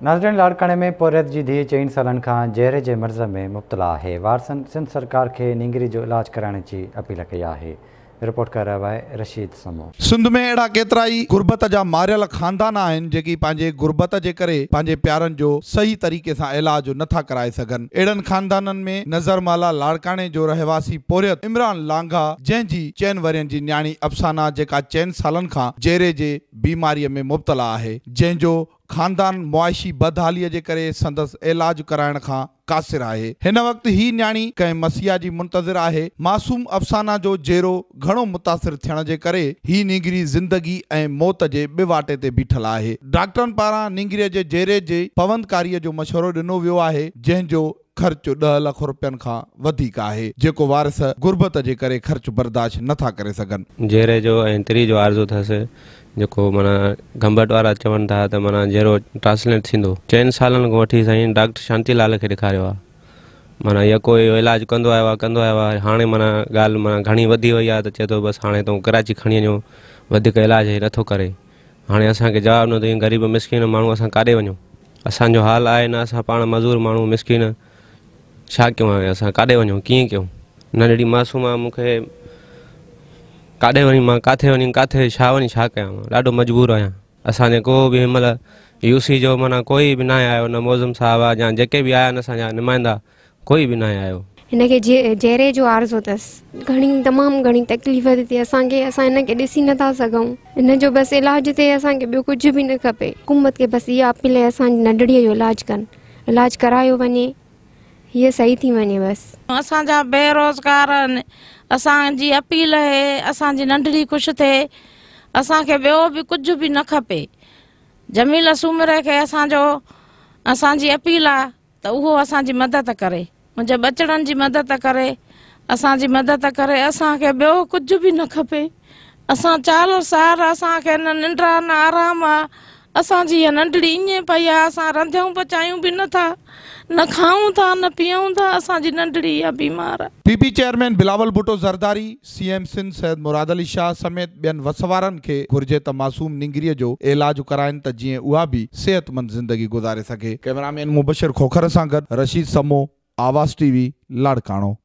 ناظرين لاڙڪاڻي ۾ پورهيت جي ڌيء چئن سالن کان جيري جي مرض ۾ مبتلا آهي، وارثن سنڌ سرڪار کي نينگري جو علاج ڪرائڻ جي اپيل ڪئي آهي، رپورٽ ڪري رهيو آهي رشيد سمون. سنڌ ۾ اهڙا ڪيترائي غربت جا ماريل خاندان آهن جيڪي پنهنجي غربت جي ڪري پنهنجي پيارن جو صحيح طريقي سان علاج نه ٿا ڪرائي سگهن. اهڙن خاندانن ۾ نظر محلا لاڙڪاڻي جو رهواسي پورهيت عمران لانگاهه جنهن جي چئن ورهين جي نياڻي افسانه جيڪا چئن سالن کان جيري جي بيماري ۾ مبتلا آهي جنهن جو خاندان معاشي بدحالي جي ڪري سندس علاج ڪرائڻ کان قاصر آهي. هن وقت هي نياڻي ڪنهن مسيحا جي منتظر آهي. معصوم افسانه جو جيرو گهڻو متاثر ٿيڻ جي ڪري هي نينگري زندگي ۽ موت جي ٻه واٽي تي بيٺل آهي. ڊاڪٽرن پاران نينگري جي جيري جي پوندڪاري جو مشورو ڏنو ويو آهي جنهن جو خرچ ڏهه لک روپين کان وڌيڪ آهي جيڪو وارث غربت جي ڪري خرچ برداشت نه ٿا ڪري سگهن. جيري جو ۽ تري جو عارضو اٿس جيڪو معنيٰ گمبٽ وارا چون ٿا ته معنيٰ جيرو ٽرانسپلانٽ ٿيندو. چئن سالن کان وٺي سائين ڊاڪٽر شانتي لال کي ڏيکاريو آهي معنيٰ يڪو اهو علاج ڪندو آيو آهي ڪندو آيو آهي هاڻي معنيٰ ڳالهه معنيٰ گهڻي وڌي وئي آهي ته چئي ٿو بس هاڻي تون ڪراچي کڻي وڃو وڌيڪ علاج هي نٿو ڪري هاڻي اسان کي جواب نه ڏئي غريب مسڪين ماڻهو اسان ڪاڏي وڃون اسان جو حال آهي نه اسان پاڻ مزور ماڻهو مسڪين ڇا ڪيون هاڻي اسان ڪاڏي وڃون ڪيئن ڪيون ننڍڙي معصوم آ مون کي ڪاڏي وڃي مان ڪاٿي وڃي ڪاٿي ڇا وڃي ڇا ڪيان مان ڏاڍو مجبور آهيان اسان جي ڪو به هن مهل يو سي جو معنيٰ ڪوئي به ناهي آيو نه معظم صاحب آ يا جيڪي به آيا آهن اسان جا نمائندا ڪوئي به ناهي آيو. هن کي جيري جو عارضو اٿس. گهڻي تمام گهڻي تڪليف ٿي ٿئي اسان کي اسان هن کي ڏسي نٿا سگهون هن جو بس علاج ٿئي اسان کي ٻيو ڪجهه به نه کپي. حڪومت کي بس اها اپيل آهي اسان جي ننڍڙيء جو علاج ڪن علاج ڪرايو وڃي هيء صحيح ٿي وڃي بس. اسان جا بيروزگار آهن اسان جي اپيل آهي اسان جي ننڍڙي خوش ٿئي اسان کي ٻيو به ڪجهه به نه کپي جميل سومري کي اسان جو اسان جي اپيل آهي. ته اهو اسان جي مدد ڪري، منهنجي ٻچڙن جي مدد ڪري، اسان جي مدد ڪري، اسان کي ٻيو ڪجهه به نه کپي، اسان چار سال اسان کي نه ننڊ آ نه آرام آ، اسان جي هيء ننڍڙي ائين پئي آ، اسان رڌيون پچايون به نه ٿا، نه کائون ٿا نه پيئون ٿا، اسان جي ننڍڙي اها بيمار آ. P P chairman Bilawal Bhutto Zardari, C M Sindh Syed Murad Ali Shah سميت ٻين وس وارن کي گهرجي ته معصوم نينگريء جو علاج ڪرائين ته جيئن اها به صحتمند زندگي گذاري سگهي. ڪئميرامين مبشر کوکر سان گڏ رشيد سمون، آواز ٽي وي، لاڙڪاڻو.